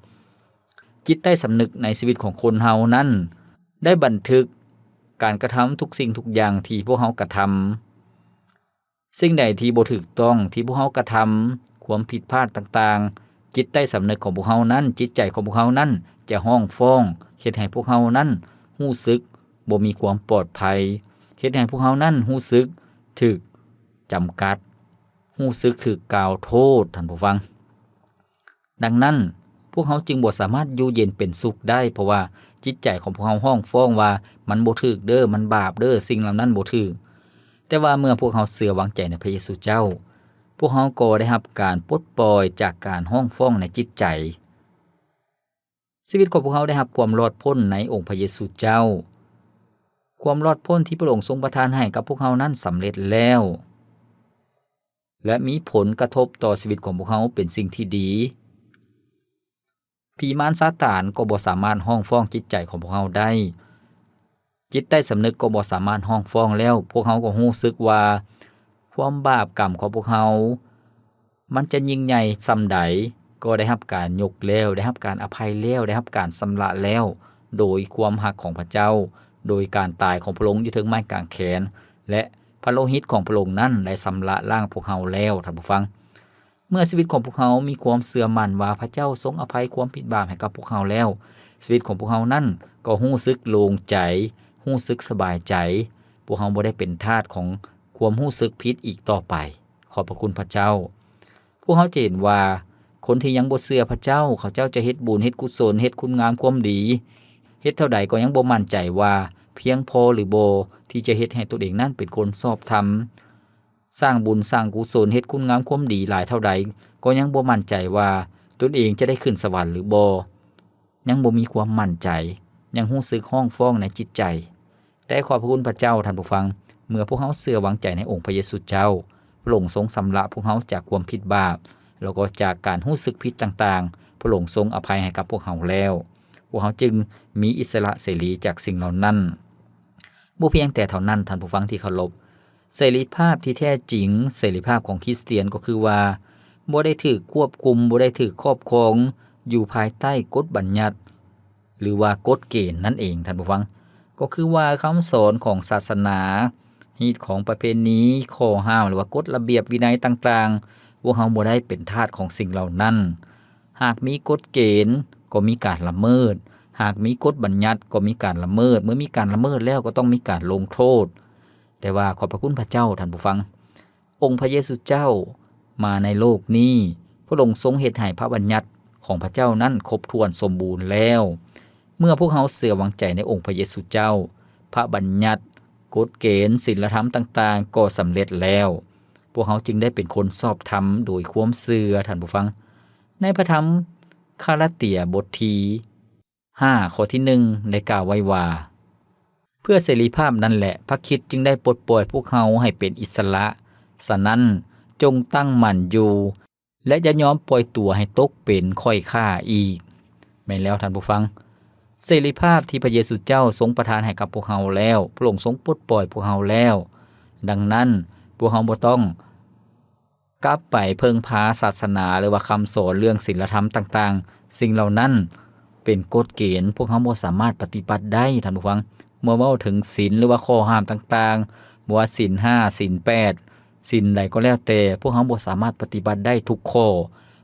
ຈິດໃຕ້ສຳນຶກໃນຊີວິດຂອງຄົນເຮົານັ້ນ ໄດ້ບັນທຶກການກະທຳທຸກສິ່ງທຸກຢ່າງທີ່ພວກເຮົາກະທຳ. ສິ່ງໃດທີ່ບໍ່ຖືກຕ້ອງທີ່ພວກເຮົາກະທຳ, ຄວາມຜິດພາດຕ່າງໆ, ຈິດໃຕ້ສຳນຶກຂອງພວກເຮົານັ້ນ, ຈິດໃຈຂອງພວກເຮົານັ້ນຈະຮ້ອງຟ້ອງ, ເຮັດໃຫ້ພວກເຮົານັ້ນຮູ້ສຶກບໍ່ມີຄວາມປອດໄພ, ເຮັດໃຫ້ພວກເຮົານັ້ນຮູ້ສຶກຖືກຈຳກັດ, ຮູ້ສຶກຖືກກ່າວໂທດ, ທ່ານຜູ້ຟັງ. ດັ່ງນັ້ນ, ພວກເຮົາຈຶ່ງບໍ່ສາມາດຢູ່ເຢັນເປັນສຸກໄດ້, ເພາະວ່າຈິດໃຈຂອງພວກເຮົາຮ້ອງຟ້ອງວ່າ ມັນບໍ່ຖືກເດີ້, ມັນບາບເດີ້, ສິ່ງເຫຼົ່ານັ້ນບໍ່ຖືກ. ແຕ່ວ່າເມື່ອພວກເຮົາເຊື່ອວາງໃຈໃນພະເຢຊູເຈົ້າ, ພວກເຮົາກໍໄດ້ຮັບການປົດປ່ອຍຈາກການຮ້ອງຟ້ອງໃນຈິດໃຈ. ຊີວິດຂອງພວກເຮົາໄດ້ຮັບຄວາມລອດພົ້ນໃນອົງພະເຢຊູເຈົ້າ. ຄວາມລອດພົ້ນທີ່ພະອົງຊົງປະທານໃຫ້ກັບພວກເຮົານັ້ນສຳເລັດແລ້ວ. ແລະ ມີຜົນກະທົບຕໍ່ຊີວິດຂອງພວກເຮົາເປັນສິ່ງທີ່ດີ. ຜີມານຊາຕານກໍບໍ່ສາມາດຮ້ອງຟ້ອງຈິດໃຈຂອງພວກເຮົາໄດ້. ຈິດໃຕ້ສຳນຶກກໍບໍ່ສາມາດຮ້ອງຟ້ອງແລ້ວ. ພວກເຮົາກໍຮູ້ສຶກວ່າຄວາມບາບກຳຂອງພວກເຮົາ ມັນຈະຍິ່ງໃຫຍ່ສ່ຳໃດ ກໍໄດ້ຮັບການຍົກແລ້ວ, ໄດ້ຮັບການອະໄພແລ້ວ, ໄດ້ຮັບການຊຳລະແລ້ວ ໂດຍຄວາມຮັກຂອງພະເຈົ້າ, ໂດຍການຕາຍຂອງພະອົງຢູ່ເທິງໄມ້ກາງແຂນ ແລະ ພະໂລຫິດຂອງພະອົງນັ້ນໄດ້ຊຳລະລ້າງພວກເຮົາແລ້ວ. ທ່ານຜູ້ຟັງ, ເມື່ອຊີວິດຂອງພວກເຮົາມີຄວາມເຊື່ອໝັ້ນວ່າພະເຈົ້າຊົງອະໄພຄວາມຜິດບາບໃຫ້ກັບພວກເຮົາແລ້ວ, ຊີວິດຂອງພວກເຮົານັ້ນກໍຮູ້ສຶກໂລ່ງໃຈ, ຮູ້ສຶກສະບາຍໃຈ. ພວກເຮົາບໍ່ໄດ້ເປັນທາດຂອງຄວາມຮູ້ສຶກຜິດອີກຕໍ່ໄປ. ຂອບພະຄຸນພະເຈົ້າ. ພວກເຮົາຈະເຫັນວ່າ ຄົນທີ່ຍັງບໍ່ເຊື່ອພະເຈົ້າ, ເຂົາເຈົ້າຈະເຮັດບຸນ, ເຮັດກຸສົນ, ເຮັດຄຸນງາມຄວາມດີ, ເຮັດເທົ່າໃດກໍຍັງບໍ່ໝັ້ນໃຈວ່າພຽງພໍຫຼືບໍ່ ທີ່ຈະເຮັດໃຫ້ຕົນເອງນັ້ນເປັນຄົນຊອບທຳ. ສ້າງບຸນສ້າງກຸສົນ, ເຮັດຄຸນງາມຄວາມດີຫຼາຍເທົ່າໃດ ກໍຍັງບໍ່ໝັ້ນໃຈວ່າຕົນເອງຈະໄດ້ຂຶ້ນສະຫວັນຫຼືບໍ່. ຍັງບໍ່ມີຄວາມໝັ້ນໃຈ, ຍັງຮູ້ສຶກຮ້ອງຟ້ອງໃນຈິດໃຈ. ແຕ່ຂອບພະຄຸນພະເຈົ້າ, ທ່ານຜູ້ຟັງ, ເມື່ອພວກເຮົາເຊື່ອວາງໃຈໃນອົງພະເຢຊູເຈົ້າ, ພະອົງຊົງຊຳລະພວກເຮົາຈາກຄວາມຜິດບາບ, ແລ້ວກໍຈາກການຮູ້ສຶກຜິດຕ່າງໆ, ພະອົງຊົງອະໄພໃຫ້ກັບພວກເຮົາແລ້ວ. ພວກເຮົາຈຶ່ງມີອິດສະຫຼະເສລີຈາກສິ່ງເຫຼົ່ານັ້ນ. ບໍ່ພຽງແຕ່ເທົ່ານັ້ນ, ທ່ານຜູ້ຟັງທີ່ເຄົາລົບ, ເສລີພາບທີ່ແທ້ຈິງ, ເສລີພາບຂອງຄຣິສຕຽນກໍຄືວ່າ ບໍ່ໄດ້ຖືກຄວບຄຸມ, ບໍ່ໄດ້ຖືກຄອບຄອງຢູ່ພາຍໃຕ້ກົດບັນຍັດ ຫຼືວ່າກົດເກນນັ້ນເອງ, ທ່ານຜູ້ຟັງ. ກໍຄືວ່າຄຳສອນຂອງສາສະໜາ, ຮີດຄອງປະເພນີ, ຂໍ້ຫ້າມ ຫຼືວ່າກົດລະບຽບວິໄນຕ່າງໆ, ພວກເຮົາບໍ່ໄດ້ເປັນທາດຂອງສິ່ງເຫຼົ່ານັ້ນ. ຫາກມີກົດເກນກໍມີການລະເມີດ, ຫາກມີກົດບັນຍັດກໍມີການລະເມີດ, ເມື່ອມີການລະເມີດແລ້ວກໍຕ້ອງມີການລົງໂທດ. ແຕ່ວ່າຂອບພະຄຸນພະເຈົ້າ, ທ່ານຜູ້ຟັງ, ອົງພະເຢຊູເຈົ້າມາໃນໂລກນີ້, ພະອົງຊົງເຮັດໃຫ້ພະບັນຍັດຂອງພະເຈົ້ານັ້ນຄົບຖ້ວນສົມບູນແລ້ວ. ເມື່ອພວກເຮົາເຊື່ອວາງໃຈໃນອົງພະເຢຊູເຈົ້າ, ພະບັນຍັດ, ກົດເກນ, ສິນລະທຳຕ່າງໆກໍສຳເລັດແລ້ວ. ພວກເຮົາຈຶ່ງໄດ້ເປັນຄົນຊອບທຳໂດຍຄວາມເຊື່ອ, ທ່ານຜູ້ຟັງ. ໃນພະທຳຄາລາເຕຍບົດທີຫ້າ ຂໍ້ທີໜຶ່ງ ໄດ້ກ່າວໄວ້ວ່າ, ເພື່ອເສລີພາບນັ້ນແຫຼະ ພະຄຣິດຈຶ່ງໄດ້ປົດປ່ອຍພວກເຮົາໃຫ້ເປັນອິດສະຫຼະ. ສະນັ້ນ, ຈົ່ງຕັ້ງໝັ້ນຢູ່ ແລະ ຢ່າຍອມປ່ອຍຕົວໃຫ້ຕົກເປັນຂ້ອຍຂ້າອີກ. ແມ່ນແລ້ວ, ທ່ານຜູ້ຟັງ, ເສລີພາບທີ່ພະເຢຊູເຈົ້າຊົງປະທານໃຫ້ກັບພວກເຮົາແລ້ວ, ພະອົງຊົງປົດປ່ອຍພວກເຮົາແລ້ວ. ດັ່ງນັ້ນ, ພວກເຮົາບໍ່ຕ້ອງ ກັບໄປເພິ່ງພາສາສະໜາ ຫຼືວ່າຄຳສອນເລື່ອງສິນລະທຳຕ່າງໆ. ສິ່ງເຫຼົ່ານັ້ນເປັນກົດເກນ, ພວກເຮົາບໍ່ສາມາດປະຕິບັດໄດ້, ທ່ານຜູ້ຟັງ. ເມື່ອເວົ້າເຖິງສິນ ຫຼືວ່າຂໍ້ຫ້າມຕ່າງໆ, ບໍ່ວ່າສິນຫ້າ, ສິນແປດ, ສິນໃດກໍແລ້ວແຕ່, ພວກເຮົາບໍ່ສາມາດປະຕິບັດໄດ້ທຸກຂໍ້,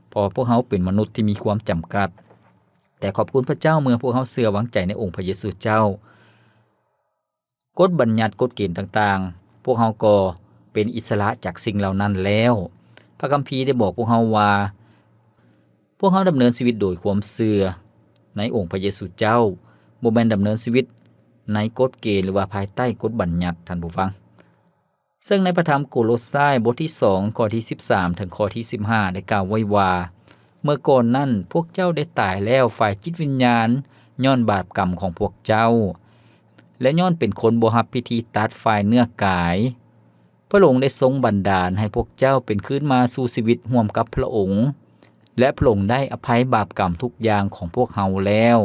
ເພາະພວກເຮົາເປັນມະນຸດທີ່ມີຄວາມຈຳກັດ. ແຕ່ຂອບຄຸນພະເຈົ້າ, ເມື່ອພວກເຮົາເຊື່ອວາງໃຈໃນອົງພະເຢຊູເຈົ້າ, ກົດບັນຍັດ, ກົດເກນຕ່າງໆ, ພວກເຮົາກໍເປັນອິດສະຫຼະຈາກສິ່ງເຫຼົ່ານັ້ນແລ້ວ. ພະຄຳພີໄດ້ບອກພວກເຮົາວ່າ, ພວກເຮົາດຳເນີນຊີວິດໂດຍຄວາມເຊື່ອໃນອົງພະເຢຊູເຈົ້າ, ບໍ່ແມ່ນດຳເນີນຊີວິດໃນກົດເກນ ຫຼືວ່າພາຍໃຕ້ກົດບັນຍັດ, ທ່ານຜູ້ຟັງ. ເຊິ່ງໃນພະທຳໂກໂລຊາຍ ບົດທີສອງ ຂໍ້ທີສິບສາມ ເຖິງຂໍ້ທີສິບຫ້າ ໄດ້ກ່າວໄວ້ວ່າ, ເມື່ອກ່ອນນັ້ນ ພວກເຈົ້າໄດ້ຕາຍແລ້ວຝ່າຍຈິດວິນຍານ ຍ້ອນບາບກຳຂອງພວກເຈົ້າ ແລະ ຍ້ອນເປັນຄົນບໍ່ຮັບພິທີຕັດຝ່າຍເນື້ອກາຍ. ພະອົງໄດ້ຊົງບັນດານໃຫ້ພວກເຈົ້າເປັນຄືນມາສູ່ຊີວິດຮ່ວມກັບພະອົງ ແລະ ພະອົງໄດ້ອະໄພບາບກຳທຸກຢ່າງຂອງພວກເຮົາແລ້ວ.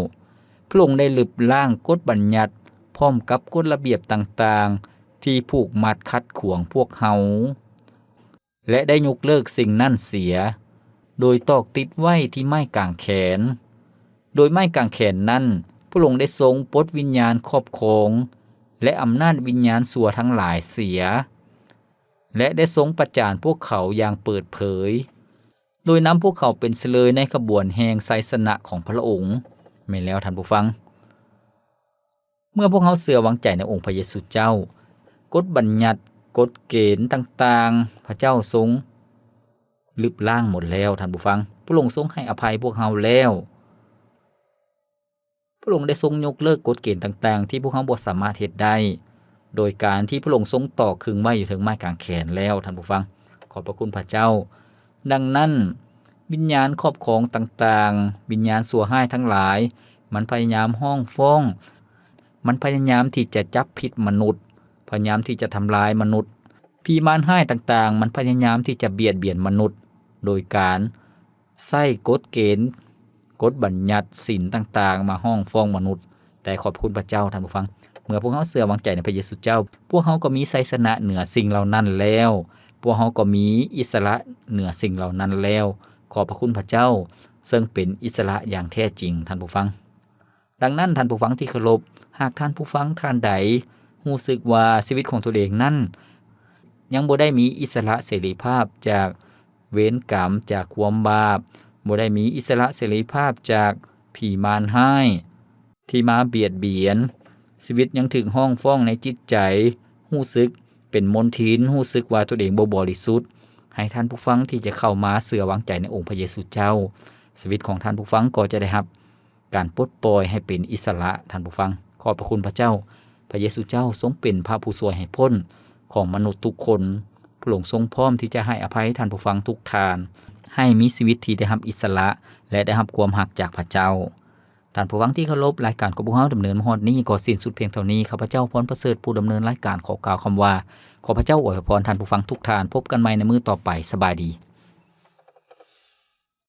ພະອົງໄດ້ລຶບລ້າງກົດບັນຍັດ ພ້ອມກັບກົດລະບຽບຕ່າງໆ ທີ່ຜູກມັດຂັດຂວາງພວກເຮົາ ແລະ ໄດ້ຍົກເລີກສິ່ງນັ້ນເສຍ ໂດຍຕອກຕິດໄວ້ທີ່ໄມ້ກາງແຂນ. ໂດຍໄມ້ກາງແຂນນັ້ນ, ພະອົງໄດ້ຊົງປົດວິນຍານຄອບຄອງ ແລະ ອຳນາດວິນຍານຊົ່ວທັງຫຼາຍເສຍ ແລະ ໄດ້ຊົງປະຈານພວກເຂົາຢ່າງເປີດເຜີຍ, ໂດຍນຳພວກເຂົາເປັນສະເລີຍໃນຂະບວນແຫ່ງໄຊຊະນະຂອງພະອົງ. ແມ່ນແລ້ວທ່ານຜູ້ຟັງ, ເມື່ອພວກເຮົາເຊື່ອວາງໃຈໃນອົງພະເຢຊູເຈົ້າ, ກົດບັນຍັດ, ກົດເກນຕ່າງໆ ພະເຈົ້າຊົງລຶບລ້າງໝົດແລ້ວ, ທ່ານຜູ້ຟັງ. ພະອົງຊົງໃຫ້ອະໄພພວກເຮົາແລ້ວ. ພະອົງໄດ້ຊົງຍົກເລີກກົດເກນຕ່າງໆ ທີ່ພວກເຮົາບໍ່ສາມາດເຮັດໄດ້, ໂດຍການທີ່ພະອົງຊົງຕອກຄຶງໄວ້ຢູ່ເທິງໄມ້ກາງແຂນແລ້ວ, ທ່ານຜູ້ຟັງ. ຂອບພະຄຸນພະເຈົ້າ. ດັ່ງນັ້ນ, ວິນຍານຄອບຄອງຕ່າງໆ, ວິນຍານຊົ່ວຮ້າຍທັງຫຼາຍ, ມັນພະຍາຍາມຮ້ອງຟ້ອງ, ມັນພະຍາຍາມທີ່ຈະຈັບຜິດມະນຸດ, ພະຍາຍາມທີ່ຈະທຳລາຍມະນຸດ. ຜີມານຮ້າຍຕ່າງໆ, ມັນພະຍາຍາມທີ່ຈະບຽດບຽນມະນຸດ, ໂດຍການໃຊ້ກົດເກນ, ກົດບັນຍັດ, ສິນຕ່າງໆ ມາຮ້ອງຟ້ອງມະນຸດ. ແຕ່ຂອບຄຸນພະເຈົ້າ, ທ່ານຜູ້ຟັງ, ເມື່ອພວກເຮົາເຊື່ອວາງໃຈໃນພະເຢຊູເຈົ້າ, ພວກເຮົາກໍມີໄຊຊະນະເໜືອສິ່ງເຫຼົ່ານັ້ນແລ້ວ. ພວກເຮົາກໍມີອິດສະຫຼະເໜືອສິ່ງເຫຼົ່ານັ້ນແລ້ວ. ຂອບພະຄຸນພະເຈົ້າ, ເຊິ່ງເປັນອິດສະຫຼະຢ່າງແທ້ຈິງ, ທ່ານຜູ້ຟັງ. ດັ່ງນັ້ນ, ທ່ານຜູ້ຟັງທີ່ເຄົາລົບ, ຫາກທ່ານຜູ້ຟັງທ່ານໃດຮູ້ສຶກວ່າຊີວິດຂອງຕົນເອງນັ້ນ ຍັງບໍ່ໄດ້ມີອິດສະຫຼະເສລີພາບຈາກເວນກຳ, ຈາກຄວາມບາບ, ບໍ່ໄດ້ມີອິດສະຫຼະເສລີພາບຈາກຜີມານຮ້າຍທີ່ມາບຽດບຽນ, ຊີວິດຍັງຖືກຮ້ອງຟ້ອງໃນຈິດໃຈ, ຮູ້ສຶກເປັນມົນທິນ, ຮູ້ສຶກວ່າຕົນເອງບໍ່ບໍລິສຸດ, ໃຫ້ທ່ານຜູ້ຟັງທີ່ຈະເຂົ້າມາເຊື່ອວາງໃຈໃນອົງພະເຢຊູເຈົ້າ, ຊີວິດຂອງທ່ານຜູ້ຟັງກໍຈະໄດ້ຮັບ ການປົດປ່ອຍໃຫ້ເປັນອິດສະຫຼະ, ທ່ານຜູ້ຟັງ. ຂອບພະຄຸນພະເຈົ້າ. ພະເຢຊູເຈົ້າຊົງເປັນພະຜູ້ຊ່ວຍໃຫ້ພົ້ນຂອງມະນຸດທຸກຄົນ. ພະອົງຊົງພ້ອມທີ່ຈະໃຫ້ອະໄພທ່ານຜູ້ຟັງທຸກທ່ານ, ໃຫ້ມີຊີວິດທີ່ໄດ້ຮັບອິດສະຫຼະ ແລະ ໄດ້ຮັບຄວາມຮັກຈາກພະເຈົ້າ. ທ່ານຜູ້ຟັງທີ່ເຄົາລົບ, ລາຍການຂອງພວກເຮົາດຳເນີນມາຮອດນີ້ກໍສິ້ນສຸດພຽງເທົ່ານີ້. ຂ້າພະເຈົ້າ ພອນປະເສີດ, ຜູ້ດຳເນີນລາຍການ ຂໍກ່າວຄຳວ່າ ຂໍພະເຈົ້າອວຍພອນທ່ານຜູ້ຟັງທຸກທ່ານ. ພົບກັນໃໝ່ໃນມື້ຕໍ່ໄປ. ສະບາຍດີ.